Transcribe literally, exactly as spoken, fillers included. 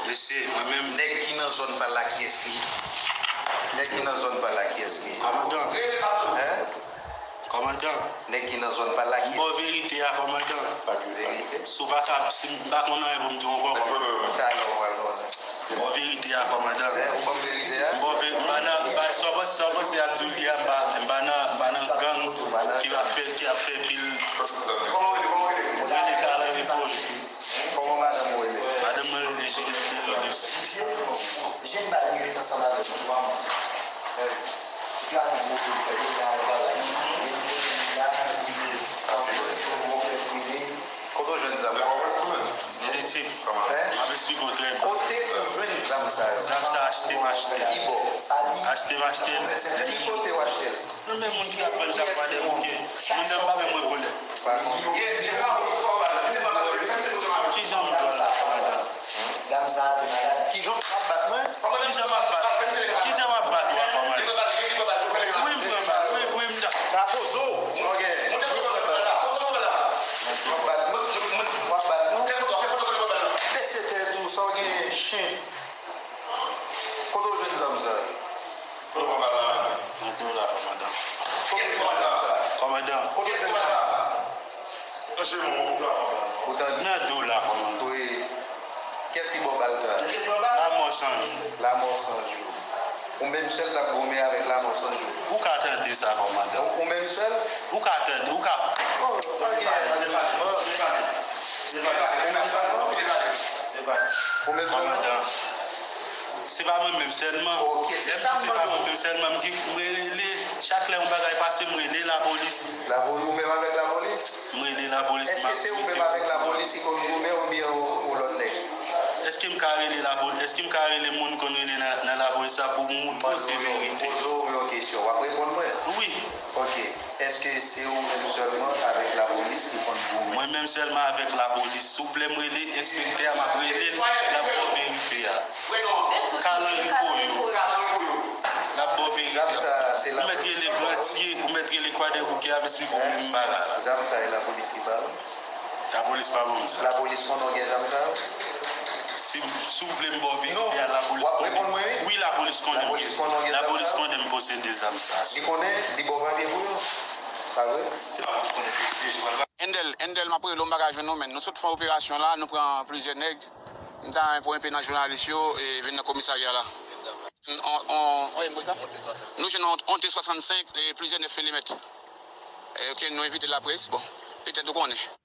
Mesye, mwen menm. Nèg ki nan zòn pa la, kiyès li? Nèg ki nan zòn pa la, kiyès li? Kòmandan. Hein? Kòmandan. Nèg ki nan zòn pa la, kiyès li? M ba w verite a, kòmandan. Verite? Si w pa ka, si m pa konn anyen pou m di w ankò, kòmandan. Talè w pral konnen. M ba w verite a, kòmandan. Hein, ou ban m verite a? M ba w ve-, m pa nan, m pa, sa w panse, sa w panse y ap di w li a, m pa, m pa nan, m pa nan gang ki ap fè, ki ap fè pil. Mwen rele Kalanri Poli. Kòman madanm ou rele? Madanm mwen rele Juliette Denis. Jèn bal ki ret ansanm avèk nou, manman. Ki kraze moto, li fè deza anba la. Li la, li la, li la. Kote w jwenn zam? Detektif, m ap esplike w trè byen. Kote ou jwenn zam sa yo? Zam sa achte m achte. Ki bò? Achte m achte. Ki kote w achte l? Mwen menm moun ki ap vann zam pa de bouke. Moun nan pa menm mwen vòlè. Ki jan m dwe la, kòmandan? Dam sa a te malad. Ki jan w ap bat mwen? Ki jan m ap bat? Ki jan m ap bat ou a, kòmandan? Wi, m pran bal. Wi, wi, m da. Rapozo. Ok. W ap bat. W ap bat nou. Mesye tèt ou, sa w genyen, chen. Kote w jwenn zam sa yo? Kote w pran bal la? Nan do la, kòmandan. Kote w jwenn zam sa? Kòmandan. Kote w jwenn zam sa? Nan do la, kòmandan. Wi. Kiyès ki ba w bal sa? Lanmò san jou. Lanmò san jou. Ou menm sèl k ap goumen avèk Lanmò san jou. Ou ka tande sa, kòmandan. Ou, ou menm sèl? Ou ka tande, ou ka. Oh, pa gen. Ou menm sèlman? Ou menm sèlman? Kòmandan. Se pa mwen menm sèlman. Ok, se sa m mande w. Se pa mwen menm sèlman. M di, m rele, chak lè yon bagay pase, m rele lapolis. Lapolis, ou menm avèk lapolis? M rele lapolis. Èske se ou menm avèk lapolis ki konn goumen oubyen ou, ou lòt nèg? Èske m ka rele lapolis? Èske m ka rele moun konn rele nan, nan lapolis la pou m montre w se verite? Poze w yon kesyon, w ap reponn mwen? Wi. Ok. Èske se ou menm sèlman avèk lapolis ki konn goumen? Mwen menm sèlman avèk lapolis. Si w vle m rele enspektè a, m ap rele l, l ap ba w verite a. Kalanri Poyo. L ap ba w verite. Zam sa, se lapolis. Ou mèt rele Grantye, ou mèt rele Kwadèboukè, ap esplike w menm bagay la. Zam sa, e lapolis ki ba w? Lapolis pa ban m sa. Lapolis konnen w gen zam sa yo? Si, si w vle m ba w verite a, lapolis konnen. Non, w ap reponn mwen, wi. Wi, lapolis konnen m gen. Lapolis konnen w gen zam sa yo? Lapolis konnen m posede zam sa yo. Li konnen, li ba w papye pou yo. Pa vre? Se pa pou konnen. Endel, Endel, m ap rele w, m pa ka jwenn ou, men nou sot fè operasyon la, nou pran plizyè nèg. M ta renmen pou enpe nan jounalis yo e vin nan komisarya la. On, on, on, e mo sa? Nou jwenn yon, yon T swasannsenk e plizyè nèf milimèt. E, ok, nou envite laprès, bon, petèt ou konnen.